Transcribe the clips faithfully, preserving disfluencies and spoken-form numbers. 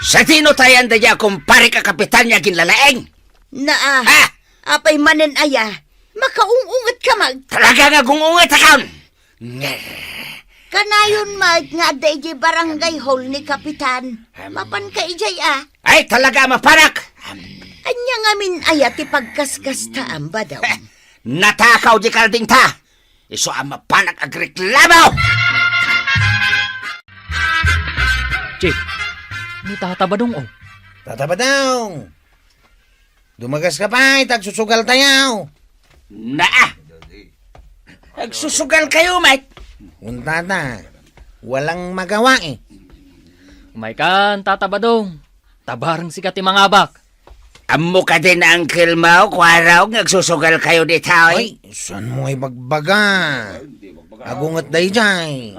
Sadino tayan dayta a kumparek a kapitan nga aginlalaing? Naa, Ha? apay manen aya, makaung-unget ka mag- Talaga nga gung-unget akon! Nger. Kanayon met nga adda idiay barangay hall ni Kapitan. Em. Mapan ka idiay, a? Ay, talaga a mapanak! Em. Ania ngamin aya ti pagkaskasta, Badong? Natakaw di kaldingta! Isu a mapanak agreklamo! Chief, ni Tata Badong, o. Tata Badong! Dumagas ka pay, ta agsusugal tayo. Naa! Agsusugal kayo, met. Unta ta, walang magawa, e. Umaykan, Tata Badong. Ta bareng sika ti mangabak. Ammo kadi ni Uncle Mao, Kuarog, nga agsusugal kayo ditoy? Ay, saan mo ibagbaga? Agunget daydiay.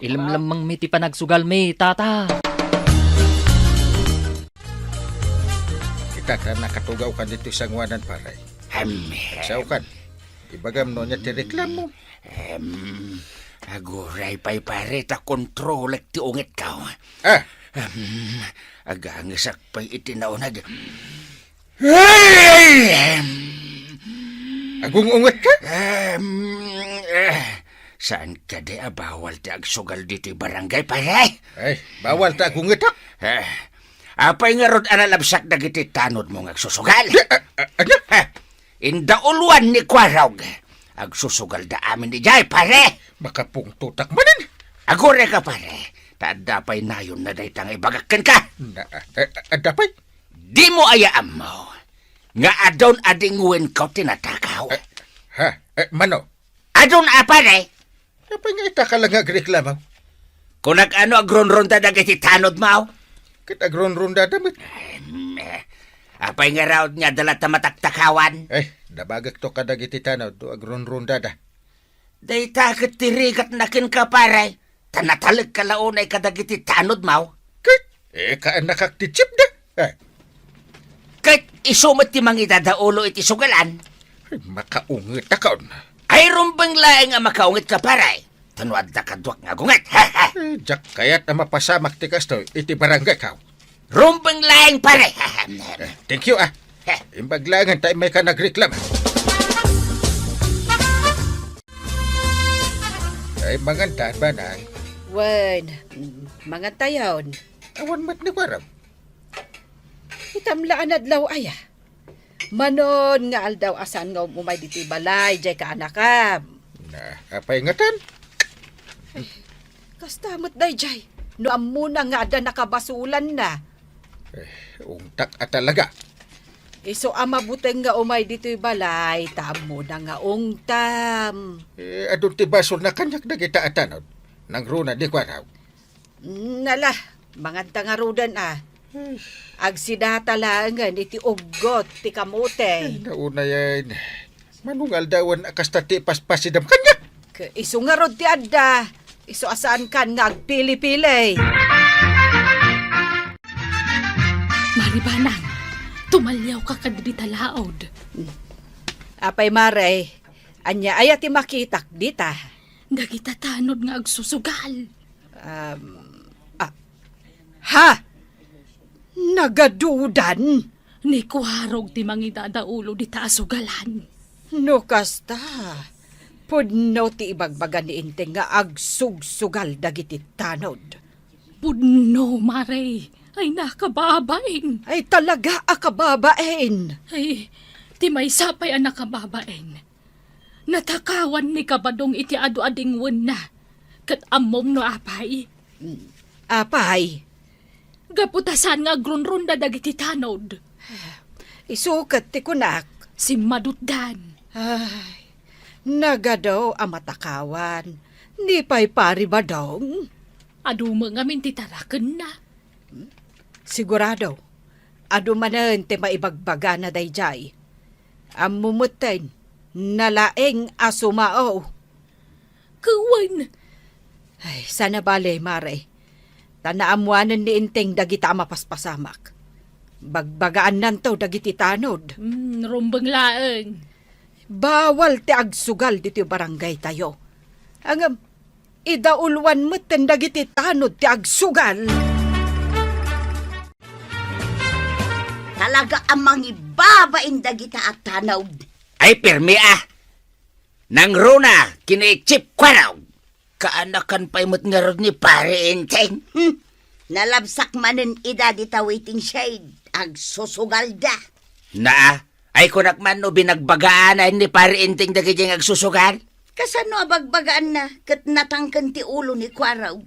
Ilemlemmengmi ti panagsugalmi, Tata. Ita ta nakatugawkan ditoy sangoanan, pare. Em. Agsaokan. Ibagam no ania ti reklamo. Em, aguray pay, pare, ta kontrolek ti ungitko. A? Em, agangesak pay iti naunag. Em. Agung-ungetka? Em, eh, saan kadi a bawal ti agsugal ditoy barangay, pare? Ay, bawal ta agungetak. Eh, apay ngarud a nalabsak dagiti tanodmo nga agsusugal? Di, a, a, ania? Eh, indauluan ni Kuarog. Agsusugalda amin idiay, pare. Makapungtotak manen. Agurayka, pare. Ta adda pay nayonna dayta nga ibagak kenka. Na, a, a, adda pay? Dimo aya ammo nga adun a dingwenko ti natakaw? Eh, ha? Eh, mano? Adun a, pare. Apay nga ita ka lang nga agreklamo? Kunak, ano, agrunrunda dagiti tanodmo? Ket agrunrundada met. Em, eh, apay ngarud nga adda latta mataktakawan? Eh, dabagekto kadagiti tanod, agrunrundada. Dayta ket ti rigatna kenka, pare, ta natalekka la unay kadagiti tanodmo. Ket, eh, kaannakak ti chief da. Eh. Ket isu met ti mangidadaulo iti sugalan. Ay, makaungetakon. Ay, rumbeng laeng a makaungetka, pare. Ta no adda kaduak nga agunget. Eh, diak kayat a mapasamak ti kastoy iti barangayko. Rumbeng laeng, pare. Eh, thank you, a. Imbag laengen ta immayka nagreklamo. Ay, mangantan, manang. Wen, mm, mangantayon. Awan met ni Kuarog. Itam la a nadlaw aya. Manon nga aldaw a saan nga umumay ditoy balay, diay kaanakam. Na, apay ngatan? Kasta met daydiay, no ammona nga adda nakabasolanna. Eh, ungtak a talaga. Isu a mabuteng nga umay ditoy balay, ta ammona nga ungtam. Eh, adun ti basolna kaniak dagita a tanod. Nangruna ni Kuarog. Nala, manganta ngaruden a. Ay. Agsidata laengen iti uggot ti kamote. Ay, nauna yan. Manungaldawan a kasta ti ipaspasidam kaniak. Ke-, isu ngarud ti adda. Isu a saankan nga agpili-pili. Maribanang, tumaliawka kadagita laod. Apay, Mare, ania aya ti makitak dita? Dagita tanod nga agsusugal. Um, ah, ha? Nagadudan? Ni Kuarog ti mangidadaulo dita a sugalan. No kasta, pudno ti ibagbaga ni Enteng nga agsugsugal dagiti tanod. Pudno, Mare. Ay, nakababain. Ay, talaga a kababain. Ay, ti maysa pay a nakababain. Natakawan ni Kabadong iti adu a dingwenna. Ket ammom no apay? Mm, apay? Gapu ta saan nga agrunrunda dagiti tanod. Isu ket ti kunak. Simmadutdan. Ay, nagadu a matakawan. Ni pay Pari Badong? Adu met ngamin ti tarakenna. Sigurado, adu manen ti maibagbagana daydiay. Ammo metten, nalaeng a sumao. Wen. Ay, saan a bale, Mare. Ta naammoanen ni Enteng dagita a mapaspasamak. Bagbagaannanto dagiti tanod. Hmm, rumbeng laeng. Bawal ti agsugal ditoy barangaytayo. Ngem, idauluan metten dagiti tanod ti agsugal. Talaga a mangibabain dagita a tanod. Ay, pirmi a. Nangruna, kini Chief Kuarog. Kaanakan pay met ngarud ni Pare Enteng. Hmm. Nalabsak manen ida dita waiting shed. Agsusugalda. Naa, ay kunak man no binagbagaanay ni Pare Enteng dagiti agsusugal? Kasano a bagbagaanna ket natangken ti ulo ni Kuarog?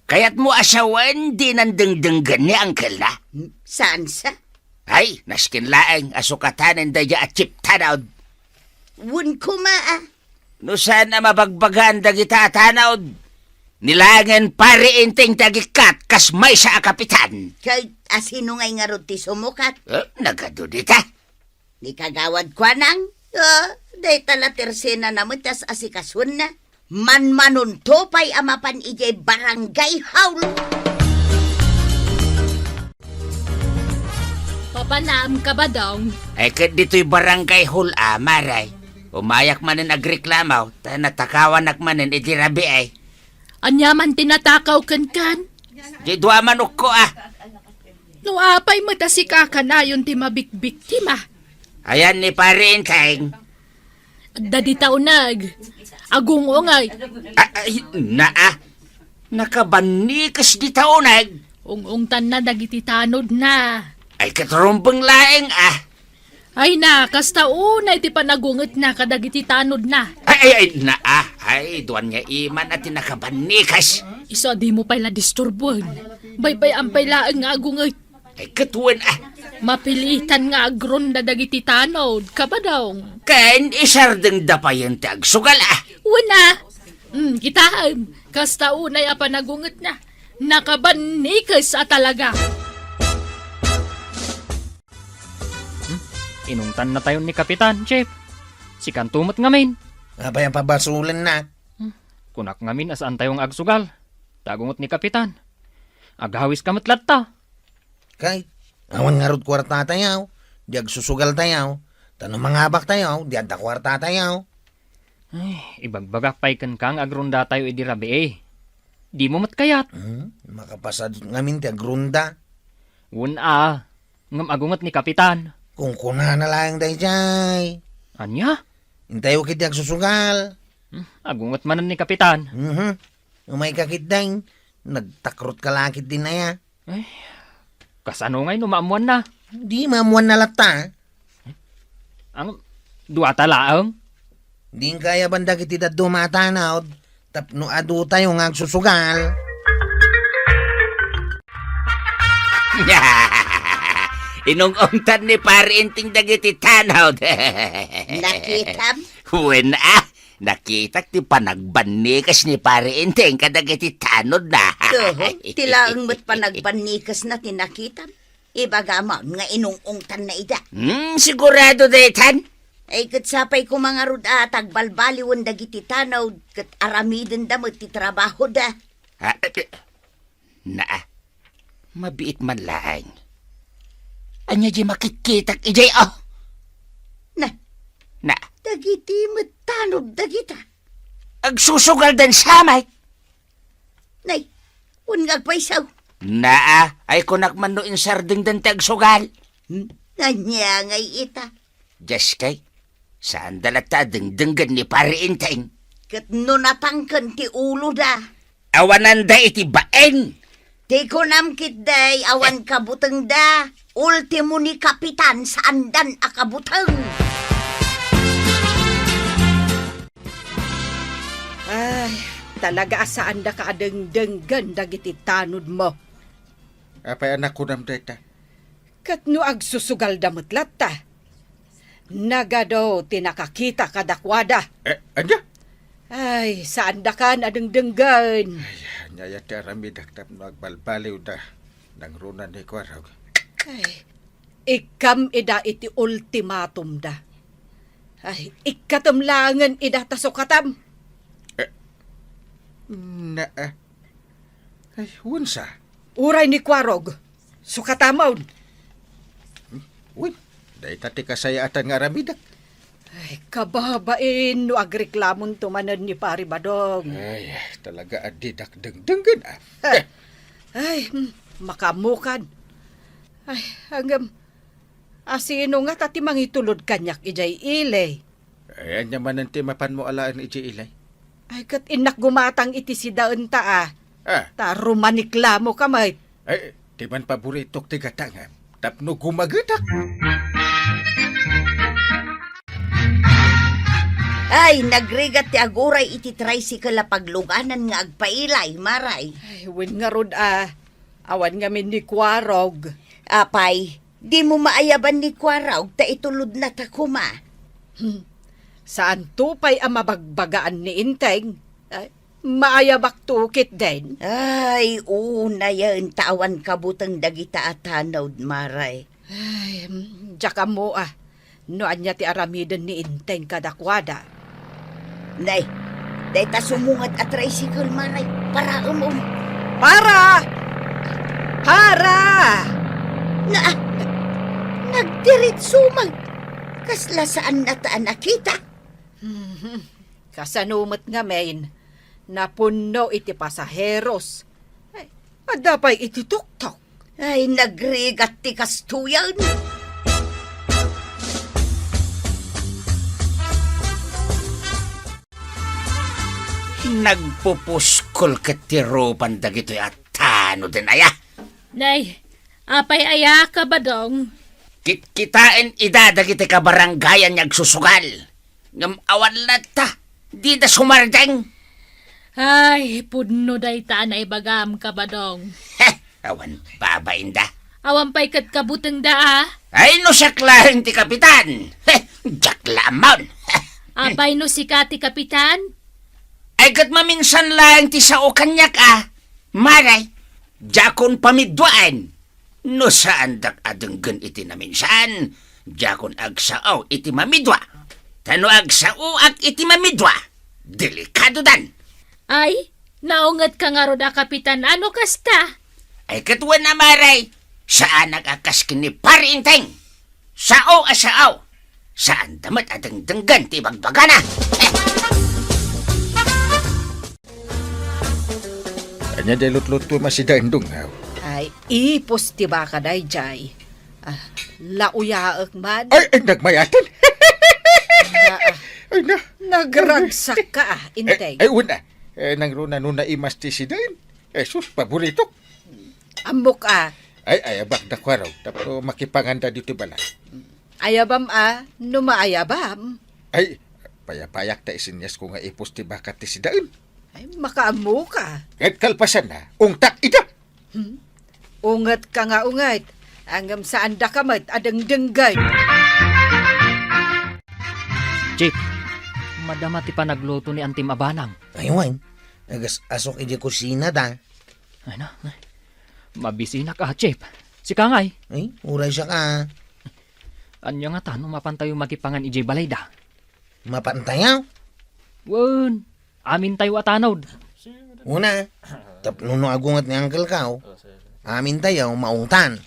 Kayatmo a sawen dinan dengdenggen ni angkelna? Hmm, saan sa? Ay, nasken laeng a sukatanen daydiay a Chief Tanod. Wen koma a. No saan a mabagbagaan dagita a tanod, ni laengen Pare Enteng ti agikkat kas maysa a kapitan. Ket asino ngay ngarud ti sumukat? Eh, nagadu dita. Ni Kagawad Kuanang? Oh, dayta la tersena na met ti as-asikasuenna. Manmanunto pay a mapan idiay barangay hall. Papanam ka, Badong? Ay, ket ditoy barangay hall a, Mare. Umayak manen agreklamo, ta natakawanak manen idi rabii. Ania man ti natakaw kenkan? Di dua manukko a. No apay met a sika kanayon ti mabikbiktima? Ayan ni Pare Enteng. Adda dita uneg. Agung-ungay. Ah, ay, naa. Nakabannikes dita uneg. Ung-ungtanna dagiti tanodna. Ay, ket rumbeng laeng a. Ay na, kasta unay ti panagungetna kadagiti tanodna. Ay, ay, ay, naa. Ay, duan nga iman a ti nakabannikes. Isu a dimo pay la disturbuen. Baybay-am pay laeng nga agunget. Ay, ket wen a. Mapilitan nga agronda dagiti tanod, Kabadong. Ken isardengda payen ti agsugal a. Wen a. Hmm, kitaem, kasta unay a panagungetna. Nakabannikes a talaga. Hmm? Inungtannatayon ni Kapitan, Chief. Sikanto met ngamin. Apay a pabasolennak? Hmm. Kunak ngamin a saantayo nga agsugal. Ta agunget ni Kapitan. Agawiska met latta. Kay, awan ngarud kuartatayo, di agsusugaltayo. Ta no mangabaktayo, di adda kuartatayo. Ay, ibagbagak pay kenka nga agrondatayo idi rabii. Dimo met kayat. Hmm? Makapasadut ngamin ti agronda. Wen a, ngem agunget ni Kapitan. Kunkunana laeng daydiay. Ania? Intayo ketdi agsusugal. Hmm, agunget manen ni Kapitan. Mhm. Umayka ketdin, nagtakrotka la ketdin aya. Ay, kasano ngay no maammoanna? Di maammoanna latta. Ang duata laeng? Di kaya banda iti dadduma a tanod, tapno adutayo nga agsusugal. Inung-ungtan ni Pare Enteng dagiti tanod. Nakitam? Wen a, nakitak ti panagbannikes ni Pare Enteng kadagiti tanodna. Toho, ti laeng met panagbannikesna ti nakitam. Ibagam nga inung-ungtanna ida. Hmm, sigurado daytan? Ay, ket sapay koma ngarud a tagbalbaliwen dagiti tanod, ket aramidenda met ti trabahoda. Ah, eh, eh, naa, mabiit man laeng. Ania di makitkitak idiay, oh? Na. Na. Dagiti met tanod dagita. Agsusugaldan samay. Nay, wen nga agpayso. Naa, ay kunak man no insardengdan ti agsugal. Hmm? Ania ngay ita? Diaskay, saanda latta a dengdenggen ni Pare Enteng. Ket no natangken ti uloda. Awananda iti bain. Ti kunam ketdi, awan kabutengda. Ultimo ni Kapitan, saandan a kabuteng. Ay, talaga a saandaka a dengdenggen dagiti tanodmo. Apay a nakunam dayta? Ket no agsusugalda met latta, nagadu ti nakakita kadakuada. Eh, ania? Ay, saandakan a dengdenggen. Ay, ania aya ti aramidak tapno agbalbaliwda nangruna ni Kuarog? Ay, ikkam ida iti ultimatumda. Ay, ikkatem laengen ida ta sukatam. Eh, na, eh. Ay, wensa? Uray ni Kuarog. Sukatamon. Hmm? Uy, dayta ti kasayaatan nga aramidek. Ay, kababain no agreklamonto manen ni Pari Badong. Ay, talaga a didak dengdenggen, ah. Eh. Ay, hmm, makamukan. Ay, ngem, A, sino ngata ti mangitulod kaniak idiay ili? Ay, ania manen ti mapanmo alaen idiay ili? Ay, ket innak gumatang iti sidaenta, a. Ah. Ta rumaniklamoka met. Ay, ti man paboritok ti gatangem tapno gumagetak. Ay, nagrigat ti aguray iti tricycle a pagluganan nga agpailay, Maray. Ay, wen ngarud, a. Awan ngamin ni Kuarog. Apay, dimo maayaban ni Kuarog ta itulodna ta koma. Hmm. Saanto pay a mabagbagaan ni Enteng? Ay, maayabakto ketdin. Ay, unayen ta awan kabuteng dagita a tanod, Maray. Ay, mm, diak ammo, a. No ania ti aramiden ni Enteng kadakuada. Nay, dayta sumungat a tricycle, Maray. Paraem, um. Para! Para! Na, nagdiritso man. Kasla saannata a nakita. Mhm. Kasano met ngamin? Napunno iti pasaheros. Ay, adda pay iti tuktok. Ay, nagrigat ti kastoyen. Nagpupuskol ket ti rupan dagitoy a tanoden aya. Nay, apay aya, Kabadong? Kitkitaen ida dagiti kabarangayan nga agsusugal. Ngem awan latta, dida sumardeng. Ay, pudno dayta a naibagam, Kabadong. Heh, awan babainda. Awan pay ket kabutengda, a? Ay, no siak laeng ti kapitan. Heh, diak la ammaon. Heh. Apay no sika ti kapitan? Ay, ket maminsan laeng ti sao kaniak, a. Maray, diakon pamiduaen. No saandak a denggen iti naminsan, diakon agsao iti mamidua. Ta no agsaoak iti mamidua, delikadodan. Ay, naungetka ngarud a kapitan a no kasta? Ay, ket wen a, Maray, saanak a kas ken ni Pari Enteng. Sao a sao. Saanda met a dengdenggen ti ibagbagana. Ania diay lutlutuem a sidaen, Dunggaw? Ay, ipos ti baka daydiay. A, lauyaek man. Ay, ay, nagmayaten. A, a. Ay, na. Nagragsakka, a, Enteng. Ay, ay, wen a. Eh, nangruna no naimas ti sidaen. Eh, sus, paboritok. Ammok, a. Ay, ayabak da, Kuarog, tapno makipanganda ditoy balay. Ayabam, a, no maayabam. Ay, payapayak ta isinyasko nga ipos ti baka ti sidaen. Ay, makaammoka. Ket kalpasanna, ungtak ida. Hmm? Ungetka nga unget, ngem saandaka met a dengdenggen. Chief, madama ti panagluto ni Antim a Banang. Ay, wen. Agas-asok idiay kusina da. Ay na, ay. Mabisinak a, Chief. Sika ngay? Ay, uray siak a. Ania ngata no mapantayo makipangan idiay balayda? Mapantayo? Wen, amintayo a tanod. Una, tapno no agunget ni Uncle Kao, amintayo maungtan.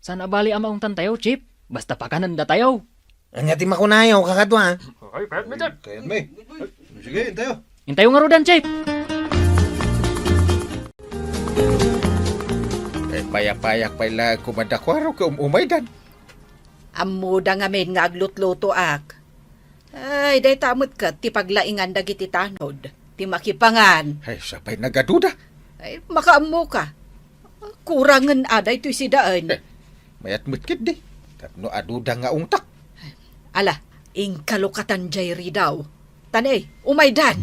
Saan a bali a maungtantayo, Chief? Basta pakanendatayo. Ania ti makunayo, kakadua? Ay, kayatmi, Chief. Kayatmi. Sige, intayo. Intayo ngaruden, Chief. Eh, payapayak pay la kumanda, Kuarog, ket um-umaydan. Ammoda ngamin nga aglutlutoak. Ay, dayta met ket ti paglaingan dagiti tanod, ti makipangan. Ay, siak pay nagaduda. Ay, makaammoka. Kurangen a daytoy sidaen. Eh, mayat met ketdi. Tapno aduda nga ungtak. Ala, inkalokatan jay ridaw. Tan, umaydan.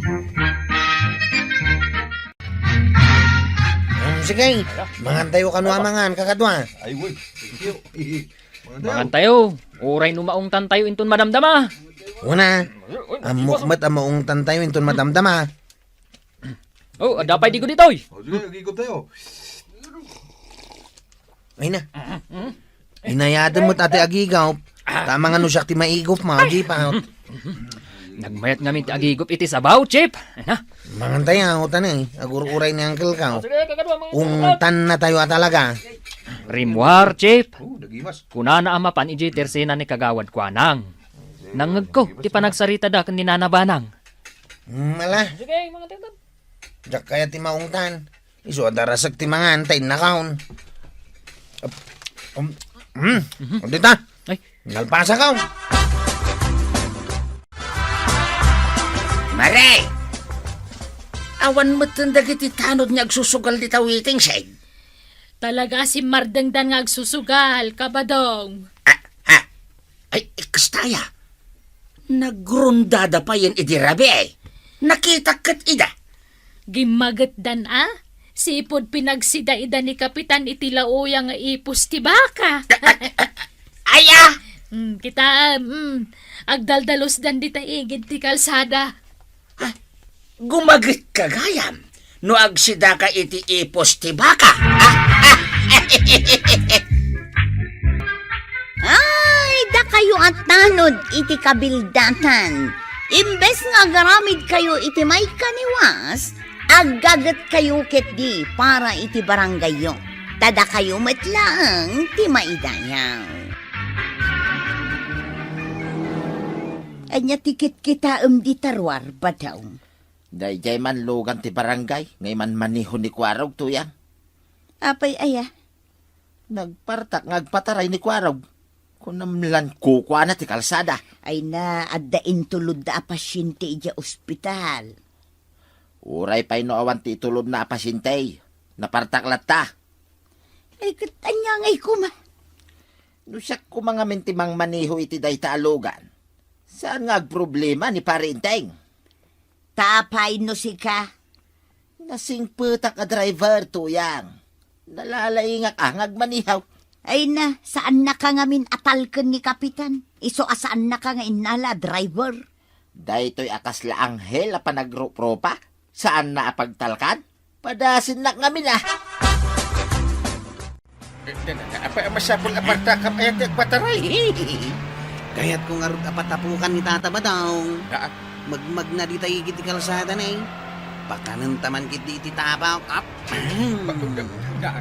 Mm, sige, mangantayo kano a mangan, kakadua. Ay, uy. Thank you. Mangantayo. Uray no maungtantayo inton madamdama. Una, ammok met a maungtantayo inton madamdama. Oh, adda pay digo ditoy. O, sige, agigop tayo. Ay na. Inayadem met a ti agigop. Tama nga no siak ti maigop mo, di pa. Nagmayat ngamin ti agigop iti sabaw, Chief. Ay na. Mangantayo, tan, agur-uray ni Uncle Kao. O, sige, kakadua, mangantayo. Ungtannatayo a talaga. Rimmuar, Chief. Oh, nagimas. Kunana a mapan idiay tersena ni Kagawad Kuanang. Nangngegko ti panagsaritada ken ni Nana Banang. Mm, ala. Sige, mangantayo. Diak kayat ti maungtan. Isu a darasek ti mangan, ta innakaon. Um, mm, dita. Ay, nalpasakon. Mare! Awan metten dagiti tanod nga agsusugal dita waiting shed. Talaga a simmardengdan nga agsusugal, Kabadong. Ah, ah. Ay, kasta aya. Nagrondada payen idi rabii. Nakitak ket ida. Gimmagetdan a? Sipud pinagsida ida ni Kapitan iti lauyang nga ipus ti baka. Aya! Hmm, kitaem, hmm. Agdaldalusdan dita igid ti kalsada. Ha? Gumagetka gayam no agsidaka iti ipus ti baka? Ha? Ay, dakayo a tanod iti kabildatan. Imbes nga agaramidkayo iti maikaniwas, aggagetkayo ketdi para iti barangayyo. Ta dakayo met laeng ti maidayaw. Ania ti kitkitaem dita ruar, Badong? Daydiay man lugan ti barangay nga imanmaneho ni Kuarog, Tuyang. Apay aya? Nagpartak nga agpataray ni Kuarog. Kunam lan kukuana ti kalsada. Ay na, adda intulodda a pasiente idiay ospital. Uray pay no awan ti itulodna a pasiente, napartak latta. Ay, ket ania ngay koma? No siak koma ngamin ti mangmaneho iti dayta a lugan, saan nga agproblema ni Pare Enteng? Ta apay no sika? Nasingpetak a driver, Tuyang. Nalalaingak a nga agmaneho. Ay na, saannaka ngamin a talken ni Kapitan. Isu a saannaka nga innala a driver. Daytoy a kasla anghel a panagrupropa, saanna a pagtalkan? Padasennak ngamin a. Eh, da, da, da, apay a masapul a partakam aya ti agpataray? Kayatko ngarud a patapukan ni Tata Badong. Daa. Magmagna dita igid ti kalsada, ne. Pakanenta man ketdi iti tapok. Ap-, Daa.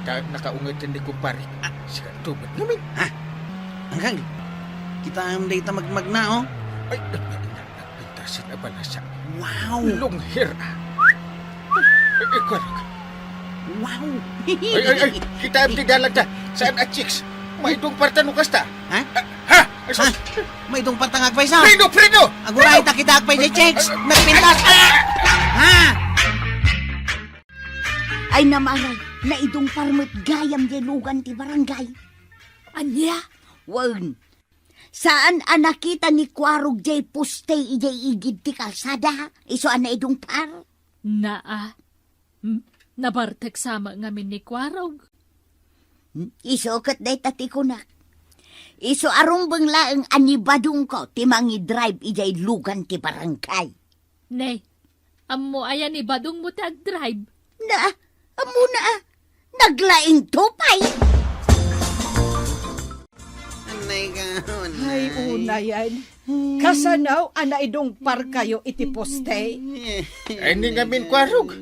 Ka-, nakaunget ni kumpare. Ah. Sika, tubet namin. Ha? Angkal, kitaem dayta magmagna, oh. Ay, ay, ay, ay. Pintasen a balasa. Wow! Long hair, ah. Eh, eh, kuwan. Wow! Ay, ay, ay, kitaem ti dalan ta. Saan a chicks? Maidong parta no kasta. Ha? Ah, ha? Ay, sus. Ha? Maidong parta nga agpayso? Preno, preno! Aguray, ta kita agpay di chicks. Nagpintas. Ah! Ha? Ay, namaray, naidong parmet gayam di lugan ti barangay. Ania? Wen, saan a nakita ni Kuarog jay poste idiay igid ti kalsada, isu a naidungpar? Naa. Hmm, nabartek sa met ngamin ni Kuarog. Hmm, isu ket dayta ti kunak. Isu a rumbeng laeng a ni Badongko ti mangidrive idiay lugan ti barangay. Ne, ammo aya ni Badong mo ti agdrive? Na, ammona a, naglaing to pay. Anay ka, unay. Ay, unayan. Kasano a naidungpar kayo iti poste? Ay, ni ngamin Kuarog.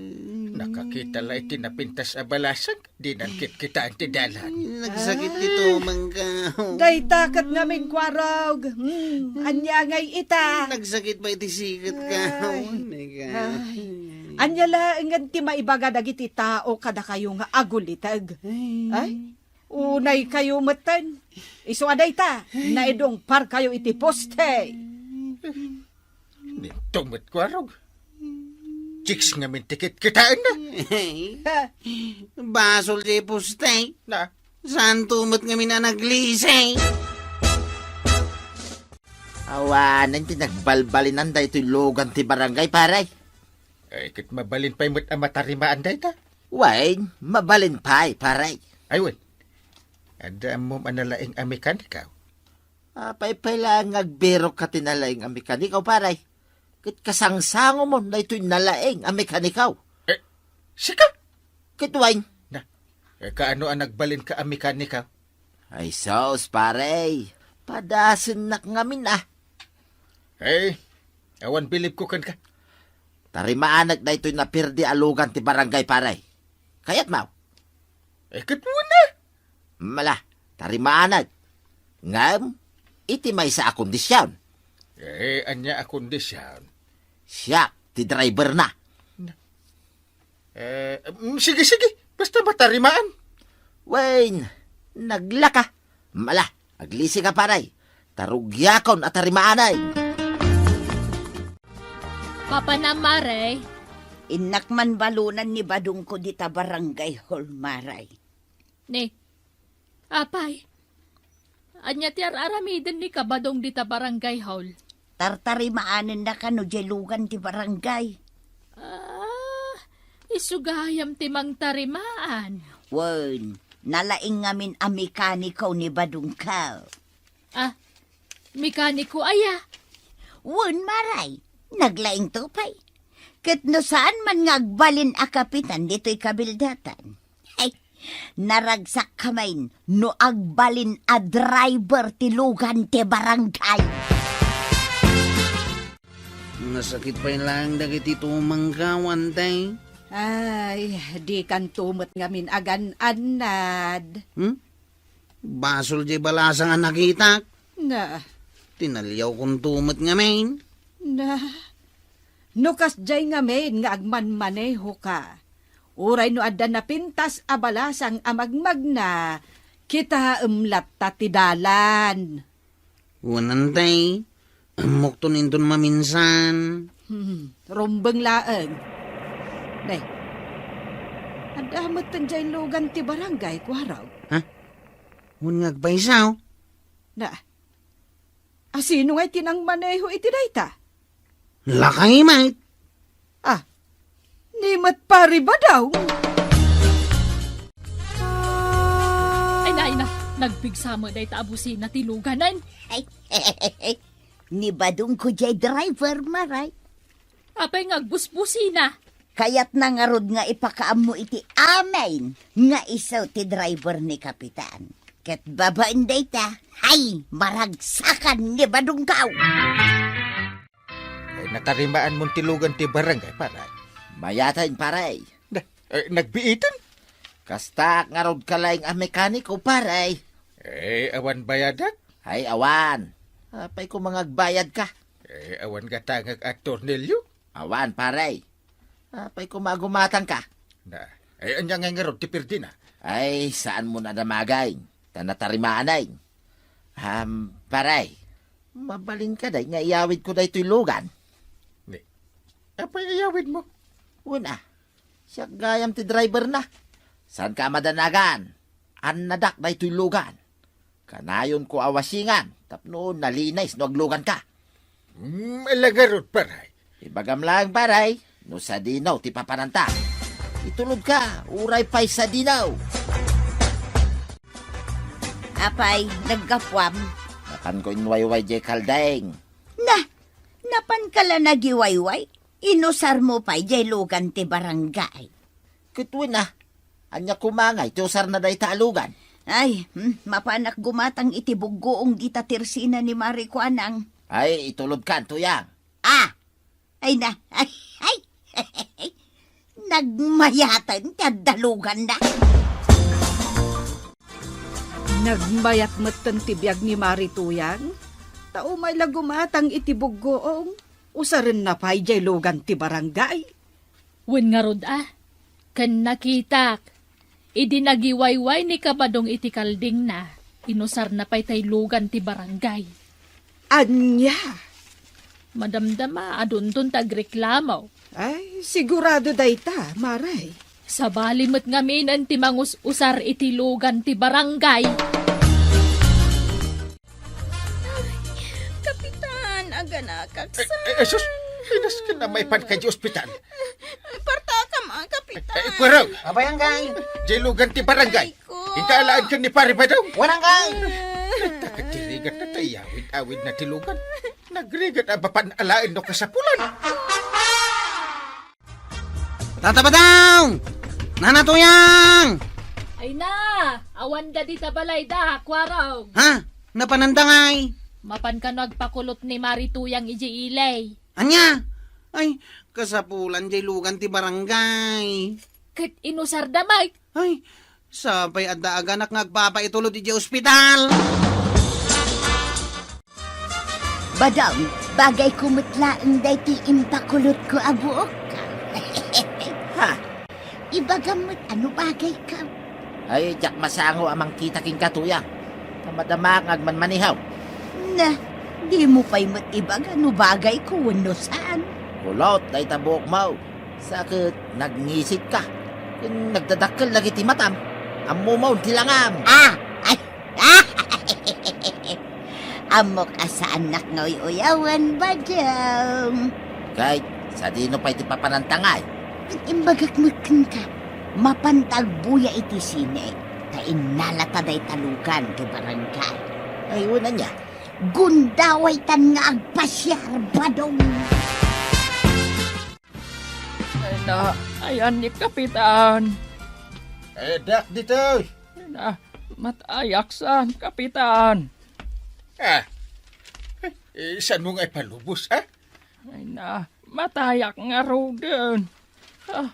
Nakakita la iti napintas a balasang. Dinan kitkitaan ti dalan. Nagsakit ti tumangko. Dayta ket ngamin Kuarog. Hmm, ania ngay ita? Nagsakit pay ti sikatko. Ay. Nega. Ay. Ania laengen ti maibaga dagiti tao kadakayo nga aguliteg? Ay. Ay? Unay kayo metten. Isu a dayta, naidungpar kayo iti poste. Ninto met Kuarog. Chicks ngamin ti kitkitaenna. Basol ti poste. Na? Santo met ngamin a naglisi. Awanen ti nagbalbalinan daytoy lugan ti barangay, pare. Ay, ket mabalin pay met a matarimaan dayta. Wen, mabalin pay, pare. Ay, wen. Adda ammom a nalaing a mekanikaw? Apay pay laeng nga agbirokka ti nalaing a mekanikaw, pare? Ket kasangsangomon daytoy nalaing a mekanikaw. Eh, sika? Ket wen. Na, eh, kaano a nagbalinka a mekanikaw? Ay sus, pare. Padasennak ngamin, ah. Eh, awan bilibko kenka. Tarimaanek daytoy napirdi a lugan ti barangay, pare. Kayatmo? Eh, ket wen a. Mala, tarimaanek. Ngem, iti maysa a kondision. Eh, ania a kondision? Siak ti driverna. Eh, mm, sige, sige. Basta matarimaan. Wen, Naglaka. Mala, aglisi ka, pare. Ta rugiakon a tarimaanay. Papanam, Mare? Innak man balonan ni Badongko dita barangay hall, Mare. Ni, apay, ania ti ar-aramiden ni Kabadong dita barangay hall? Tartarimaanenna kano diay lugan ti barangay. Ah, isu gayam ti mangtarimaan. Wen, nalaing ngamin a mekaniko ni Badongko. Ah, mekaniko aya? Wen, Mare, naglaingto pay. Ket no saan man nga agbalin a kapitan ditoy kabildatan, ay, naragsak kami no agbalin a driver ti lugan ti barangay. Nasakit pay laeng dagiti tumangko, Ante. Ay, dikanto met ngamin agan-annad. Hmm? Basol diay balasang a nakitak. Na. Tinaliawkonto met ngamin. Na. No kasdiay ngamin nga agmanmanehoka, uray no adda napintas a balasang a magmagna, kitaem latta ti dalan. Wen, Ante, ammokton inton maminsan. Hmm, rumbeng laeng. Nay, adda metten diay lugan ti barangay, Kuarog. Ha? Wen nga agpayso? Na, asino ngay ti nangmaneho iti dayta? Lakay met. Ah, ni met Pari Badong. Ay, nay na, nagpigsa met dayta a busina ti luganen. Ay, ni Badongko diay driver, Mare. Apay nga agbusbusina? Kayatna ngarud nga ipakaammo iti amin nga isu ti driver ni Kapitan. Ket babaen dayta, hay, maragsakan ni Badongko. Ay, natarimaanmon ti lugan ti barangay, pare. Mayaten, pare. Da, eh, nagbiiten? Kastak ngarud ka laeng a mekaniko, pare. Eh, awan bayadak? Ay, awan. Apay koma nga agbayadka? Eh, awan gatangek a tornilyo? Awan, pare. Apay koma a gumatangka? Na, eh, ania ngay ngarud ti pirdina? Ay, saanmon a damagay, ta natarimaanay. Am, pare, mabalinka day nga iyawidko daytoy lugan? Ni, apay iyawidmo? Wen a, siak gayam ti driverna. Saanka a madanagan? Annadak daytoy lugan. Kanayonko a wasingan tapno nalinis no agluganka. Mm, ala ngarud, pare. Ibagam laeng, pare, no sadino ti papananta. Itulodka, uray pay sadino. Apay, naggapuam? Napanko inwayway diay kalding. Na, napanka la nagiwayway? Inusarmo pay diay lugan ti barangay? Ket wen a, ania koma ngay ti usarna dayta a lugan? Ay, hmm, mapanak gumatang iti buggoong dita tersina ni Mari Kuanang. Ay, itulodkan, Tuyang. Ah! Ay na, ay, ay, nagmayaten ti adda luganna. Nagmayat metten ti biag ni Mari Tuyang, ta umay la gumatang iti buggoong, usarenna pay diay lugan ti barangay. Wen ngarud a, ken nakitak, idi nagiwayway ni Kabadong iti kaldingna, inusarna pay tay lugan ti barangay. Ania? Madamdama a dunton ti agreklamo. Ay, sigurado dayta, Mare. Sabali met ngamin ti mangus-usar iti lugan ti barangay. Ay, Kapitan, aganakak. Eh, eh, eh, sus! Inas ka na maipan ka di ospital. Partakam, ah, Kapitan. Eh, eh, Kuarog! Apay, Angkay? Diay lugan ti barangay. Ay, ko. Inka alaen ken ni Pare Badong. Wen, Angkay. Nagtakad ti rigat na ta iyawid-awid na ti lugan. Nagrigat a mapan alaen no kasapulan. Tata Badong! Nana Tuyang! Ay na! Awan da dita balayda, Kuarog. Ha? Napananda ngay? Mapan kano agpakulot ni Mari Tuyang idiay ili. Ania? Ay, kasapulan diay lugan ti barangay. Ket inusarda met. Ay, sapay adda aganak nga agpapaitulod idiay ospital. Badong, bagayko met laeng daytoy impakulotko a buok. Ha? Ibagam met a no bagayko. Ay, diak masango a mangkita kenka, Tuyang. Kamadama nga agmanmaneho. Na, dimo pay met ibaga no bagayko wenno saan. Kulot dayta buokmo. Sa ket nagngisit ka. Ken nagdadakkel dagiti matam. Ammomon ti langam. Ah! Ay! Ammok a saannak nga uy-uyawen, Badong. Kay, sadino pay ti papananta ngay? Imbagak met kenka, mapanta agbuya iti sine, ta innalata dayta lugan ti barangay. Ay, wen ania? Gundawaytan nga agpasiar, Badong. Ay na, ayan ni Kapitan. Eh, diak ditoy. Ay na, matayak saan, Kapitan. Ah, eh, saan mo nga ipalubos, ha? Ay na, matayak ngaruden. Ah,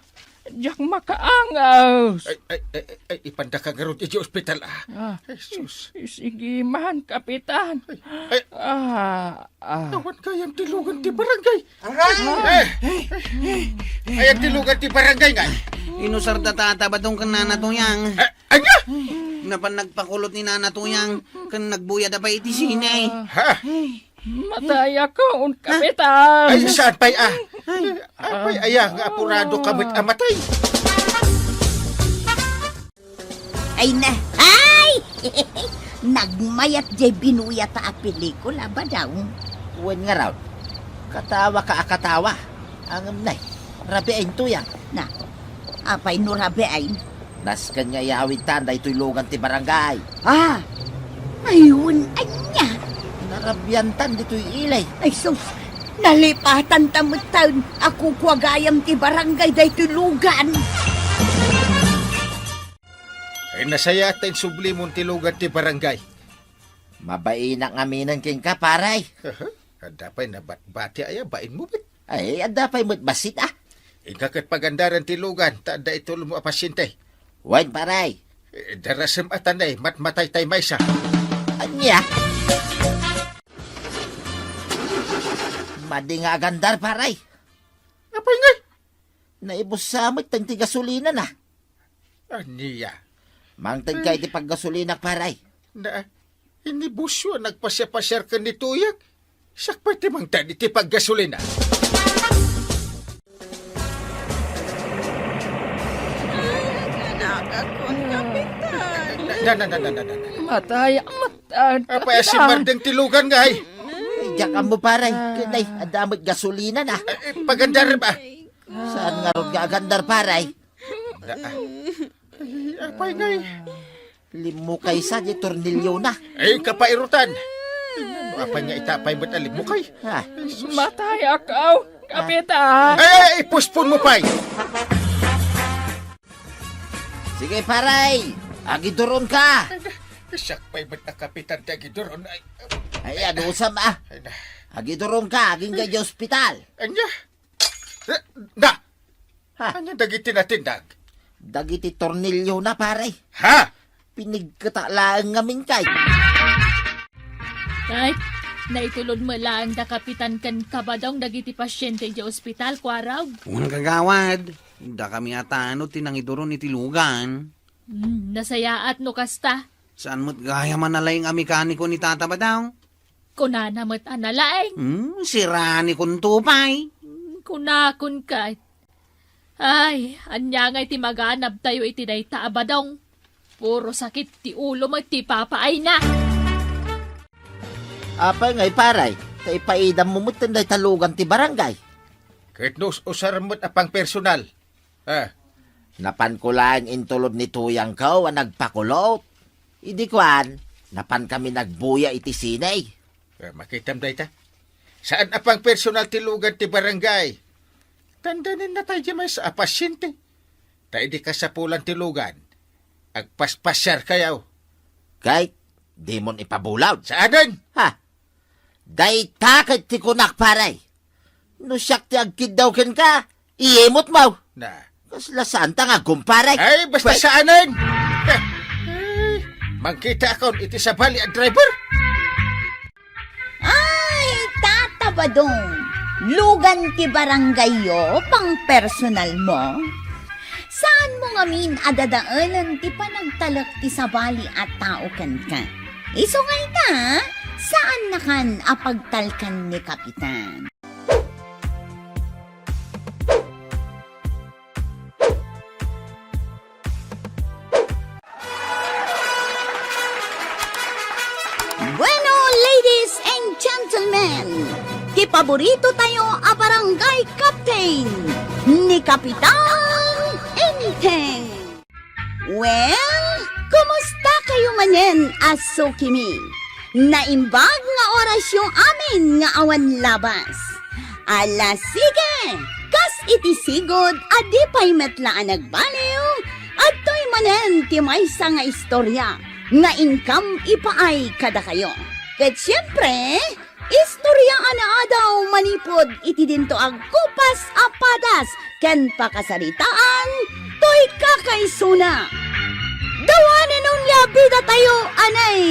diak makaangas. Ay, ay, ay, ay, ay, ipandaka ngarud iti ospital, ah. Ah, Ay, sus. Sige man, Kapitan. Ay, ay. Ah, ah. Awan gayam ti lugan ti barangay. Aray! Eh, ay, ang ti lugan ti barangay nga. Inusarda Tata Badong ken Nana Tuyang. Eh, anya? Napan nagpakulot ni Nana Tuyang ken nagbuyada pay iti sine. Ha? Matayakon, Kapitan. Ay, saan pay, ah? Ay. Apay, aya nga apurado ka met a matay. Ay na, ay! Nagmayat jay binuyata a pelikula, Badong. Wen ngarud, katawa ka a katawa. Ngem nay, rabiin Tuyang. Na, apay no rabiin? Nasken nga iyawidtan daytoy lugan ti barangay. Ah! Ay, wen ania? Narabiantan ditoy ili. Ay, sus! Nalipatanta metten a kukua gayam ti barangay daytoy lugan. Ay, nasayaat ta insublimon ti lugan ti barangay. Mabainak ngaminen kenka, pare. Adda pay nabatbati aya bainmo met? Ay, adda pay met bassit, ah. Inka ket pagandaren ti lugan, ta adda itulodmo a pasiente. Wen, pare. Eh, darasem a tanay, matmatay tay maysa. Ania? Madi nga agandar, pare. Apay ngay? Naibussa met ti gasolina na. Ania? Mangted ka iti paggasolinak, pare. Na, inibusyo a nagpasiar-pasiar ken ni Tuyang. Siak pay ti mangted iti paggasolina. Ay, anak akon, Kapitan. Na, na, na, na, na, na, na. Matay, matay, Apay a Kapitan. Simmardeng ti lugan ngay? Ay, diak ammo, pare. Ken nay, adda met gasolina na. Eh, eh, pagandar ba? Saan ngarud nga agandar, pare? Na, ah. Ay, apay ngay? Limmukay sa di tornilyo na. Ay, kapairutan. Apay nga itapay met a limmukay? Ha? Matay ako, Kapitan. Ay, ay, ipuspon mo pay. Sige, pare. Agiduron ka. Ay, siak pay met a kapitan ti agiduron. Ay, Ay, adusam, ah. Ay, na. Agiduron ka, agingga di ospital. Anya? Eh, na! Ha? Anya dagiti natindag? Dagiti tornilyo na, pare. Ha? Pinigketa laeng ngamin kay. Kay, naitulod met laeng da Kapitan ken Kabadong dagiti pasiente idiay ospital, kuarog. Wen, kagawad, dakami a tanod ti nangiduron iti lugan. Hmm, nasayaat no kasta. Saan met gayam a nalaing a mekaniko ni Tata Badong? Kunana met a nalaing. Hmm, siranikonto pay. Hmm, kunakon ket. Ay, ania ngay ti maganabtayo iti dayta a Badong? Puro sakit ti ulo met ti ipapaayna. Apay ngay, pare, ta ipaidammo met dayta lugan ti barangay. Ket no us-usar met a pangpersonal, Ah. Napanko laeng intulod ni Tuyangko a nagpakulot. Idi kuan, napankami nagbuya iti sine. Ah, makitam dayta. Saan a pangpersonal ti lugan ti barangay. Tandanen natay di maysa a pasiente. Ta idi kasapulan ti lugan, agpaspasiarkayo. Kay, dimon ipabulod. Saanen? Ha? Dayta ket ti kunak, pare. No siak ti agkiddaw kenka, iimutmo. Na. Kasla saanta nga agkumpare. Ay, basta Pwe- saanen. Eh, mangkitaakon iti sabali a driver. Ay, Tata Badong, lugan ti barangayyo, pangpersonalmo. Saanmo ngamin a dadaelen ti panagtalek ti sabali a tao kenka. Isu nga ita, saannakan a pagtalkan ni Kapitan. Bueno, ladies and gentlemen, ti paborito tayo a barangay captain, ni Kapitan Enteng. Well, kumusta kayo manen a sukimi? Naimbag nga orasyo amin nga awan labas. Ala, sige! Kas iti sigud a di pay met la a nagbaliw, adtoy manen ti maysa nga istorya nga inkam ipaay kadakayo. Ket siempre, istorya a naadaw manipud iti dinto a kupas a padas ken pakasaritaan toy kakaisuna. Dawanen unay a bidatayo, anay!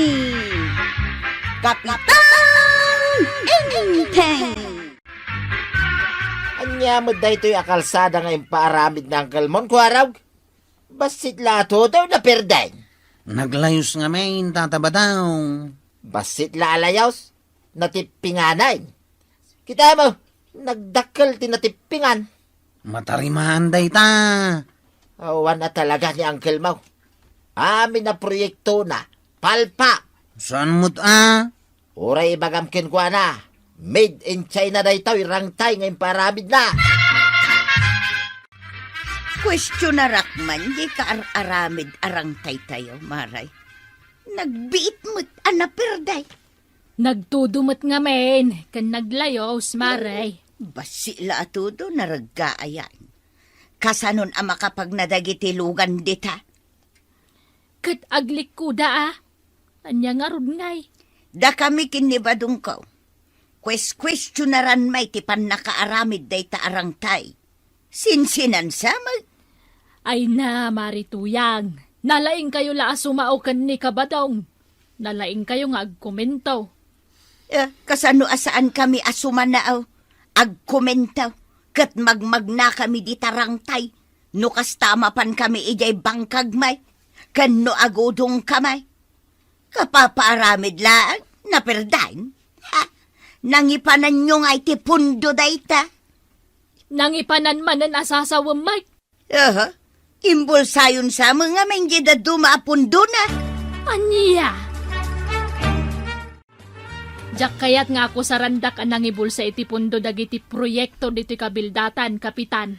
Kapitan Enteng! Ania met daytoy a kalsada nga impaaramid ni Uncle Mon, Kuarog? Bassit la a tudo, naperday. Naglayos ngamin, Tata Badong. Bassit la a layos, natippinganay. Kita mo, nagdakkel ti natippingan. Matarimaan dayta. Awan a talaga ni Uncle Mau. Amin a proyektona, palpak. Saan met a? Uray ibagam kenkuana, made in China daytoy rangtay nga impaaramidna. Kuestionarak man di kaar-aramid a rangtaytayo, Maray. Nagbiit met a naperday. Nagtudo met ngamin ken naglayos, Maray. Bassit la a tudo, naragka ayan. Kasanon a makapagna dagiti lugan dita? Ket aglikkuda a. Ania ngarud ngay? Dakami ken ni Badongko. Kueskuestionaran may ti pannakaaramid dayta a rangtay. Sinsinansa met. Ay na, Mari Tuyang. Nalaingkayo la a sumao ken ni Kabadong. Nalaingkayo nga agkomento. Eh, kasano a saankami a sumanao, agkomento, ket magmagnakami dita rangtay? No kasta, mapankami idiay bangkag may, ken no agudongka may. Kapapaaramid laeng, naperday. Ha? Nangipananyo ngay ti pundo dayta? Nangipanan manen a sasawem, Mike. Aha. Imbulsayon sa met ngamin diay dadduma a pundona. Ania? Diak kayat nga akusarandak a nangibulsa iti pundo dagiti proyekto ditoy kabildatan, Kapitan.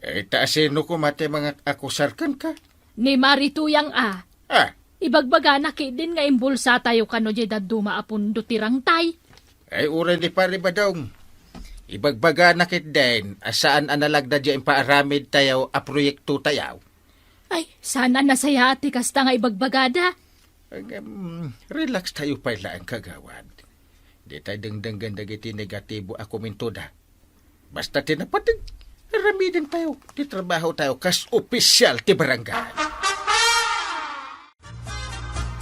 Eh, ta sino koma ti mangaakusar kenka? Ni Mari Tuyang a. Ah. Ibagbagana ketdin nga imbulsatayo kano diay dadduma a pundo ti rangtay. Ay, uray ni Pari Badong. Ibagbagana ketdin a saan a nalagna diay impaaramidtayo a proyektotayo. Ay, saan a nasayaat ti kasta nga ibagbagada. Agam, relax tayo pay laeng, kagawad. Di tayo dengdenggen dagiti negatibo a komentoda. Basta ti napateg, aramidentayo ti trabahotayo kas opisyal ti barangay.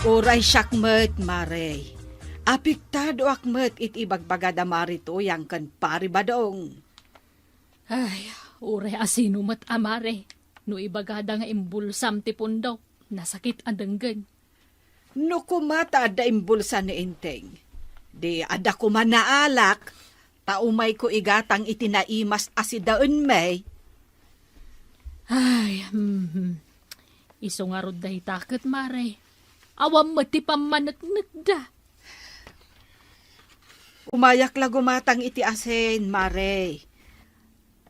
Uray siak met, Mare. Apektadoak met iti ibagbagada Mari Tuyang ken Pari Badong. Ay, uray a sino met a Mare, no ibagada nga imbulsam ti pundo, nasakit a denggen. No koma ta adda imbulsa ni Enteng, di adda koma naalak, ta umayko igatang iti naimas a sidaenmi. Ay, mhm. Isu ngarud dayta ket, Mare. Awan met ti pammaneknekda. Umayak la gumatang iti asin, Mare.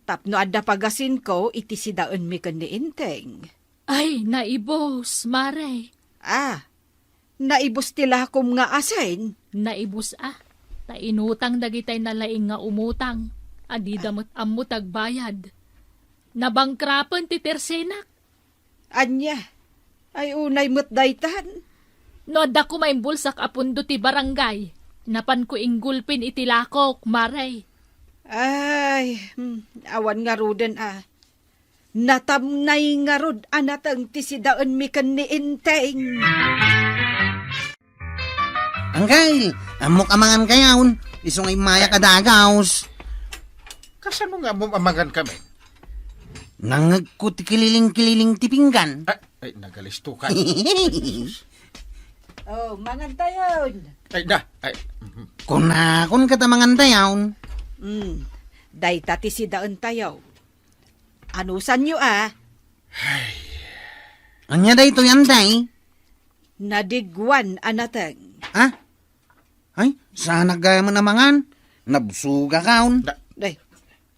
Tapno adda pagasinko iti sidaenmi ken ni Enteng. Ay, naibus, Mare. Ah, naibus ti lakom nga asin? Naibus a. Ta inutang dagitay nalaing nga umutang. A dida met ammo ti agbayad. Nabangkrapen ti tersenak. Ania? Ay, unay met daytan. No adda koma imbulsak a pundo ti barangay, napanko inggulpin iti lakok, Mare. Ay, hmm, awan ngaruden a. Natamnay ngarud a nateng ti sidaenmi ken ni Enteng. Angkel, ammok a mangan kayon. Isu nga immayak a dagaus. Kasano nga ammom a mangan kami? Nangngegko ti kililing-kililing ti pinggan. Ay, ay, nagalisto ka. Ay, sus. Oh, mangantayon. Ay, da. Ay, mhm. Kunakon ket a mangantayon. Mm, dayta ti sidaentayo. Anusanyo a? Ay. Ania daytoy, Antay? Nadigwan a nateng. Ha? Ay, saanak gayam a mangan. Nabsogakon. Da- Day,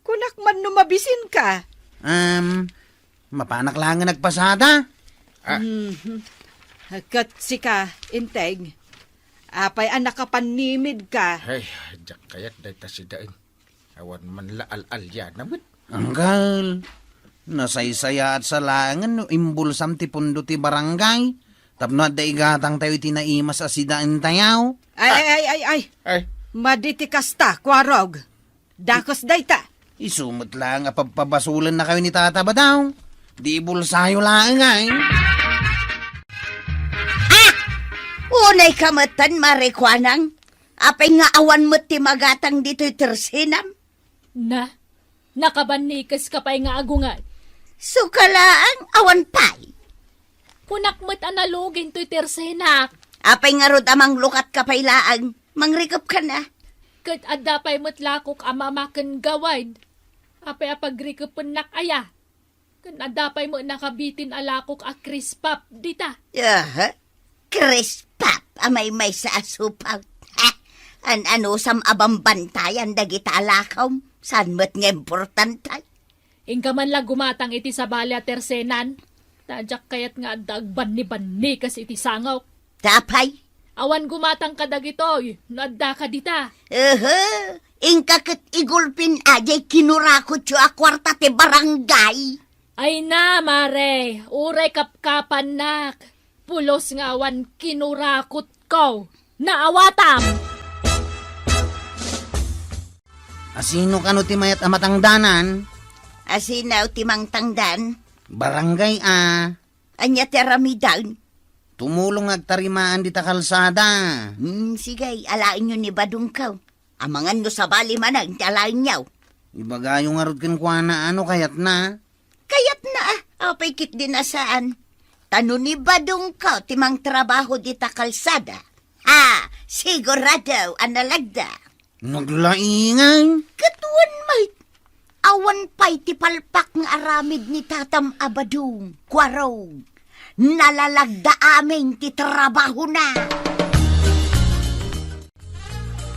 kunak man no mabisinka. Um, mapanak laengen agpasada. Ah. Mhm. Ket sika, Inteng, apay a nakapannimidka? Ay, diak kayat dayta sidaen. Awan man la al-aliana met. Anggal, nasaysayaat sa laengen no imbulsam ti pundo ti barangay tapno adda igatangtayo iti naimas a sidaentayo. Ay, ay, ay, ay, ay. Ay. Madi ti kasta, Kuarog. Dakes dayta. Isu met laeng a pabpabasolennakayo ni Tata Badong. Di ibulsayo laeng, ay. Ah! Unayka metten, Mare Kuanang. Apay nga awan met ti magatang ditoy tersenam? Na, nakabannikeska pay nga agungay. Sukalaang awan pay. Kunak met a naluging toy tersenak. Apay ngarud a manglukatka pay laeng, mangrikepkan a. Ket adda pay met lakok a mama ken gawad. Apay a pagrikepennak aya? Ken adda pay met nakabitin a lakok a krispap dita. Aha. Krispap a maymaysa a supaw. Ha? An-anusam a bambantayan dagita a lakom? Saan met nga importante? Inka man la gumatang iti sabali a tersenan. Ta diak kayat nga adda agbannibannikes iti sangok. Tapay? Awan gumatang kadagitoy no addaka dita. Aha. Inka ket igulpin a diay kinurakotyo a kuarta ti barangay. Ay na, Mare, uray kapkapannak. Pulos nga awan kinurakotko. Naawatam! Asino kano ti mayat a matangdanan? Asino ti mangtangdan? Barangay a. Ania ti aramiden? Tumulong nga agtarimaan dita kalsada. Hmm, sige, alaenyo ni Badongko. Amangan no sabali manen ti alaenyo. Ibagayo ngarud kenkuana no kayatna. Kayatna, ah. Apay ketdi a saan? Ta no ni Badongko ti mangtrabaho dita kalsada, ah, sigurado a nalagda. Naglaingay. Ket wen met, awan pay ti palpak nga aramid ni tatam a Badong, Kuarog. Nalalagda amin ti trabahona.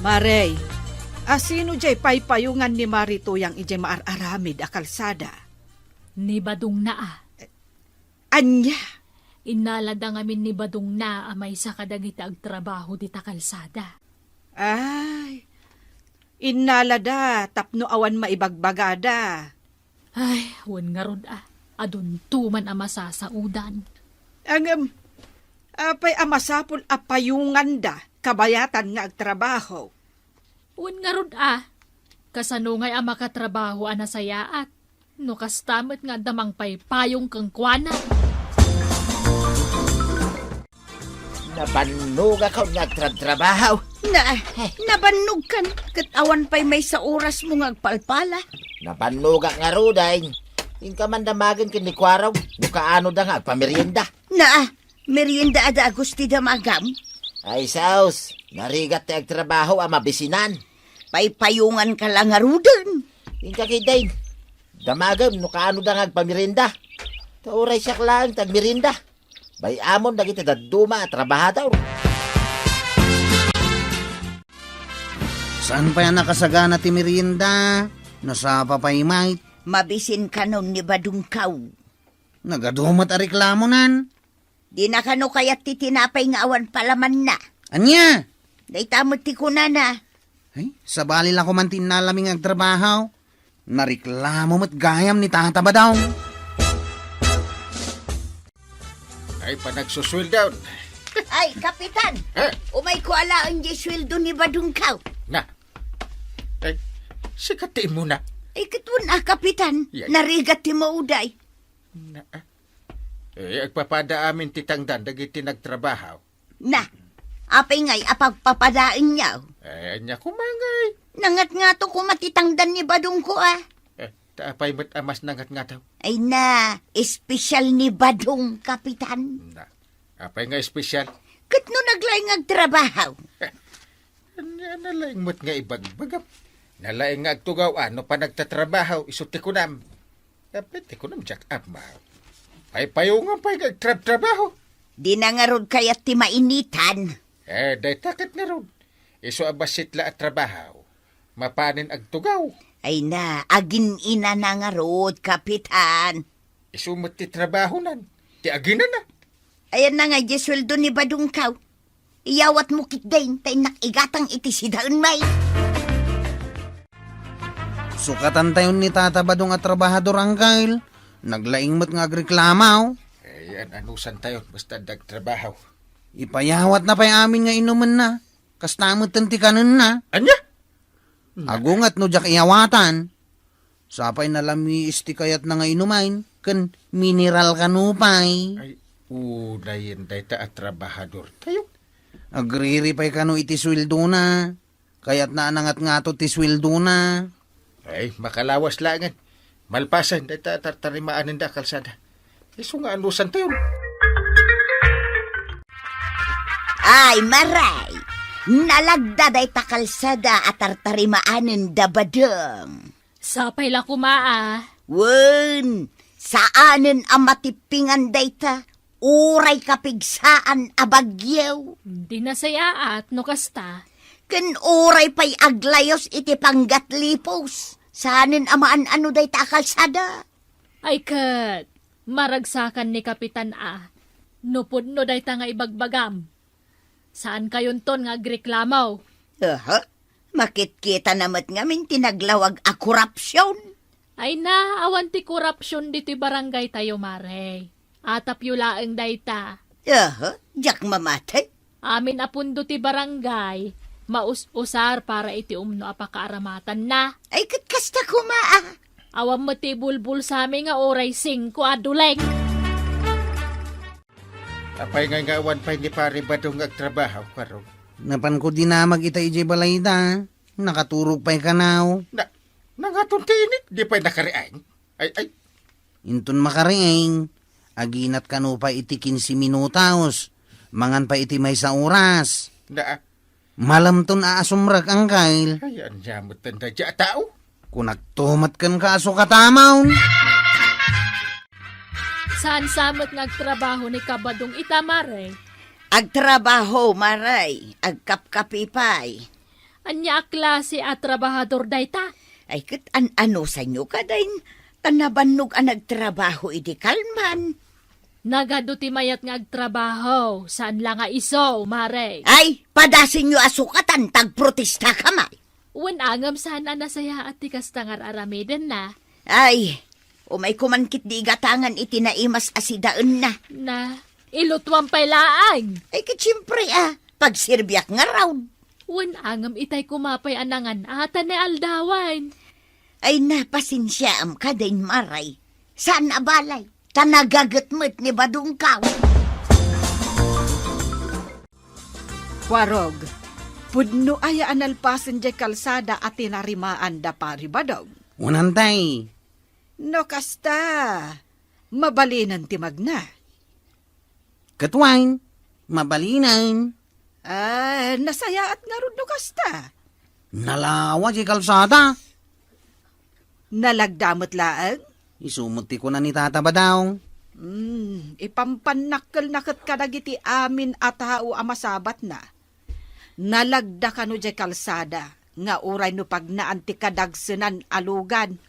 Mare, asino diay paypayongan ni Mare Tuyang idiay maar-aramid a kalsada? Ni Badongna a. Ania? Innalada ngamin ni Badongna a maysa kadagiti agtrabaho dita kalsada. Ay, innalada tapno awan maibagbagada. Ay, wen ngarud a, adunto man a masasaodan. Ngem, apay a masapul a payonganda kabayatan nga agtrabaho? Wen ngarud a, kasano ngay a makatrabaho a nasayaat? No kasta met nga adda mangpaypayong kenkuana. Nabannogakon nga agtratrabaho. Na, nabannogkan, ket awan pay maysa orasmo nga agpalpala. Nabannogak ngaruden. Inka man damagen ken ni Kuarog, no kaanoda nga agpamerienda. Na, merienda a dagus ti damagam. Ay, sus, narigat ti agtrabaho a mabisinan. Paypayonganka la ngaruden. Inka ketdin. Damagem no kaanoda nga agpamerienda. Ta uray siak laeng ti agmerienda. Bay-amon dagiti dadduma a trabahador. Saan pay a nakasagana ti merienda? Nasapa pay met. Mabisin kanon ni Badongko. Nagadu met a reklamonan. Dina kano kayat ti tinapay nga awan palamanna? Ania? Dayta met ti kunana. Ay, sabali la koma ti innalami nga agtrabaho. Nareklamo met gayam ni Tata Badong. Ay, panagsusueldon. Ay, Kapitan! Ha? Umayko alaen diay sueldo ni Badongko. Na. Ay, sika ti immuna. Ay, ket wen a, Kapitan. Yay. Narigat ti mauday. Na, ah. Eh, agpapada amin ti tangdan dagiti nagtrabaho. Na, apay ngay a pagpapadaenyo? Eh, ania koma ngay? Nangatngato koma ti tangdan ni Badongko a. Eh, Ta apay met a mas nangatngataw? Ay na, espesyal ni Badong, Kapitan. Na, apay nga espesyal? Ket no naglaing nga agtrabaho? Ania nalaing met nga ibagbagam? Nalaing nga agtugaw a no panagtatrabaho, isu ti kunam. Apay ti kunam, diak ammo. Paypayongan pay nga agtrabtrabaho. Dina ngarud kayat ti mainitan. Eh, dayta ket ngarud. Isu a bassit la a trabaho. Mapanen agtugaw. Ay na, agin-inana ngarud, Kapitan. Isu met ti trabahonan. Ti aginana. Ayanna nga diay sueldo ni Badongkaw. Iyawatmo ketdin, ta innak igatang iti sidaen, may. Sukatantayon ni Tata Badong a trabahador, Angkel. Naglaing met nga agreklamo. Eh, an-anusantayon, basta adda agtrabaho. Ipayawatna pay amin nga inumenna. Kasta metten ti kanenna. Ania? Agunget no diak iyawatan. Sapay nalamiis ti kayatna nga inumen, ken mineral kano pay. Ay, unayen dayta a trabahadortayo. Agriri pay kano iti sueldona. Kayatna a nangatngato ti sueldona. Ay, makalawas laengen. Malpasen dayta a tartarimaanenda a kalsada. Isu nga anusantayon. Ay, maray! Nalagda dayta kalsada a tartarimaanenda, Badong. Sapay la koma a. Wen, saanen a matippingan dayta, uray kapigsaan a bagyo. Di nasayaat no kasta. Ken uray pay aglayus iti panggatlipos, saanen a maan-ano dayta a kalsada. Ay ket, maragsakan ni Kapitan a, no pudno dayta nga ibagbagam. Saankayonton nga agreklamo. Aha, makitkitana met ngamin ti naglawag a korupsion. Ay na, awan ti korupsion ditoy barangaytayo, Mare. Atapyo laeng dayta. Aha, diak mamati. Amin a pundo ti barangay, maus-usar para iti umno a pakaaramatanna. Ay, ket kasta koma a. Awan met ti bulbulsami nga uray singko a duleng. Apay ngay nga awan pay ni Pare Badong nga agtrabaho, Kwarog? Napanko dinamag ita idiay balayda. Nakaturog pay kanaw. Na, nangaton ti init, di pay nakariing? Ay, ay. Inton makariing, aginat kano pay iti kinse minutos. Mangan pay iti maysa oras. Na, Malamton a asumrek, Angkel. Ay, ania met daydiay a tao? Kunakto met kenka a sukatamon. Saan sa met nga agtrabaho ni Kabadong ita, Mare? Agtrabaho, Mare. Agkapkapi pay. Ania a klase a trabahador dayta? Ay, ket an-anusanyo kadi, ta nabannog a nagtrabaho idi kalman. Nagadu ti mayat nga agtrabaho, saan la nga isu, Mare. Ay, padasenyo a sukatan ta agprotestaka, may. Wen angem saan a nasayaat ti kasta nga ar-aramidenna. Ay, umay koman ketdi igatangan iti naimas a sidaenna. Na, ilutuam pay laeng. Ay, ket siempre, a, pagserbiak ngarud. Wen angem itay koma pay a nangan-ata ni aldawen. Ay, napasensiaam kadi, Mare. Saan a balay. Ta nagaget met ni Badongkaw. Kwarog, pudno aya a nalpasen diay kalsada a tinarimaan da Pari Badong? Unantay. No kasta, mabalinen ti magna. Ket wen, mabalinen. Ah, nasayaat ngarud no kasta. Nalawa diay kalsada. Nalagda met laeng? Isu met ti kuna ni Tata Badong. Hmm, ipampannakkelna ket kadagiti amin a tao a masabatna. Nalagda kano diay kalsada nga uray no pagnaan ti kadagsenan a lugan.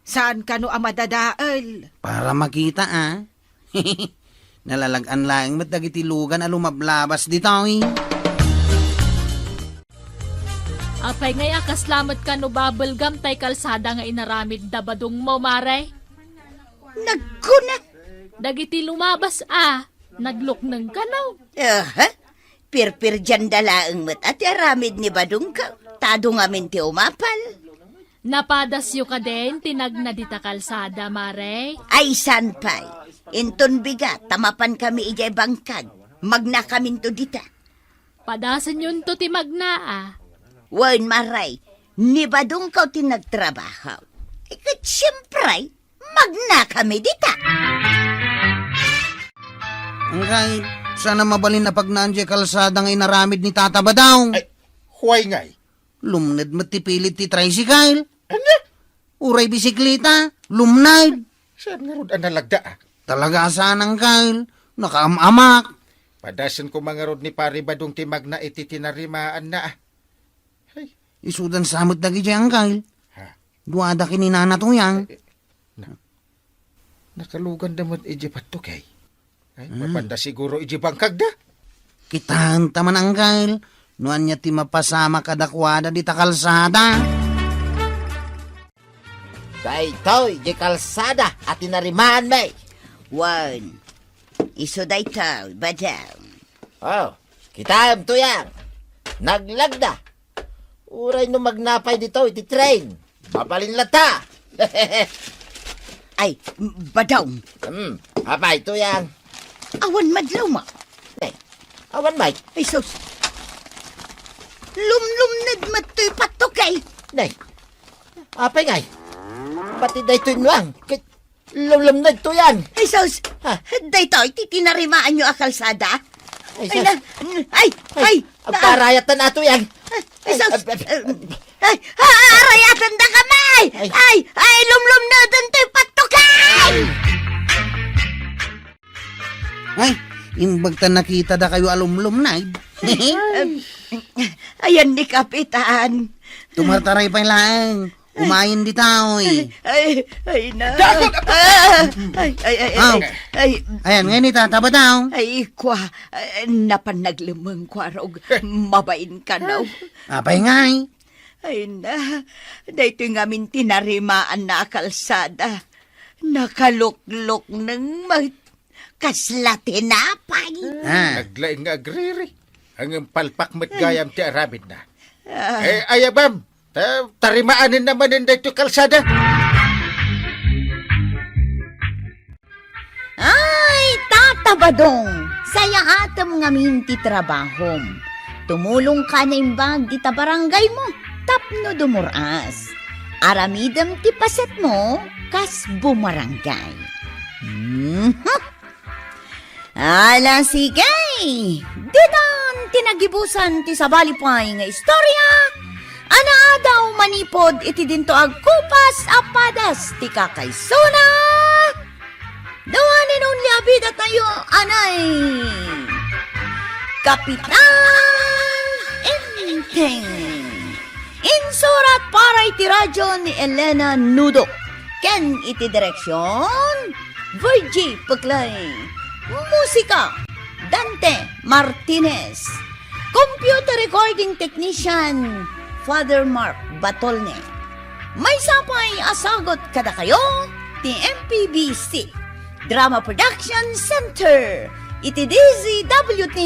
Saan kano a madadael. Para makita, a. Nalalag-an laeng met dagiti lugan a lumablabas ditoy. Apay ngay a kasla met kano babelgam tay kalsada nga inaramid da Badongmo, Mare? Nagkuna. Dagiti lumabas a, naglukneng kano. Aha. Pirpirdianda laeng met a ti aramid ni Badongkaw, ta adu ngamin ti umapal. Napadasyo kadin ti nagna dita kalsada, Mare? Ay, saan pay. Inton bigat, ta mapankami idiay bangkag. Magnakaminto dita. Padasenyonto ti magna, a. Wen, Mare, ni Badongkaw ti nagtrabaho. Ket siempre, magnakami dita. Angkay, saan a mabalin a pagnaan diay kalsada nga inaramid ni Tata Badaw? Ay, huay ngay. Lumned met ti pilit ti tricycle. Ania? Uray bisikleta, lumned. Saan ngarud a nalagda, a? Talaga a saan, angkay. Nakaam-amak. Padasen koma ngarud ni Pari Badong ti magna iti tinarimaanna, a. Ay. Isudan sa met dagidiay, angkay. Ha? Duada ken ni Nana Tuyang. Eh, eh, na-, nakaluganda met idiay pattukey. Ay, hmm. Mapanda siguro idiay bangkagda. Kitaenta man, angkay, no ania ti mapasamak kadakuada dita kalsada. Daytoy diay kalsada a tinarimaanmi. Wen, isu daytoy, Badong. Oh, kitaem, Tuyang. Naglagda. Uray no magna pay ditoy ti tren, mabalin latta. Ay, Badong. Hmm, apay, Tuyang? Awan met luma. Eh, awan met. Ay, sus. Lumlumned met toy pattukey. Nay, apay ngay? Pati daytoy nuang. Ket Lumlumned, Tuyang. Ay, sus! Ha? Daytoy ti tinarimaanyo a kalsada? Ay, sus! Ay, na, ay, ay, ay, agparayatan a, Tuyang. Ay, sus! Ay, ay, ay, ah, arayatandakami! Ay. Ay, ay, lumlumneden toy pattukey! Ay, imbag ta nakitada kayo a lumlumned. Ay. Ayan ni Kapitan. Tumartaray pay laeng. Umayen ditoy. Ay, ay, na. Dagot! Ah, ay, ay, ay, ay, Aw. Ay. Ayan, ngayon ita, taba daw. Ay, kwa, eh, napan naglemeng, kwa, rog. Mabain ka, no? Apay ngay? Ay, na. Daytoy ngamin tinarimaan na a kalsada. Nakaluklukneng met. Kasla tinapay. Ah. Naglaing nga agriri. Ngem palpak met gayam ti aramidna. Ah. Eh, ayabam, ta-, tarimaanen na manen daytoy kalsada. Ay, Tata Badong, sayaatem ngamin ti trabahom. Tumulongka naimbag dita barangaymo tapno dumur-as. Aramidem ti pasetmo kas bumarangay. Mhm. Ala, sige! Ditan ti nagibusan ti sabali pay nga istorya a naadaw manipud iti dinto agkupas a padas ti kakaisuna. The one and only a bidatayo, anay, Kapitan Enteng. Insurat para iti radyo ni Elena Nudo ken iti direksion, Virgie Peclay. Musika, Dante Martinez. Computer recording technician, Father Mark Batolne. Maysa pay a sagut kadakayo ti M P B C Drama Production Center iti D Z W T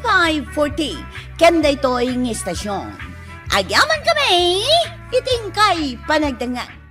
five forty ken daytoy nga istasyon. Agyamankami iti inkay panagdengngeg.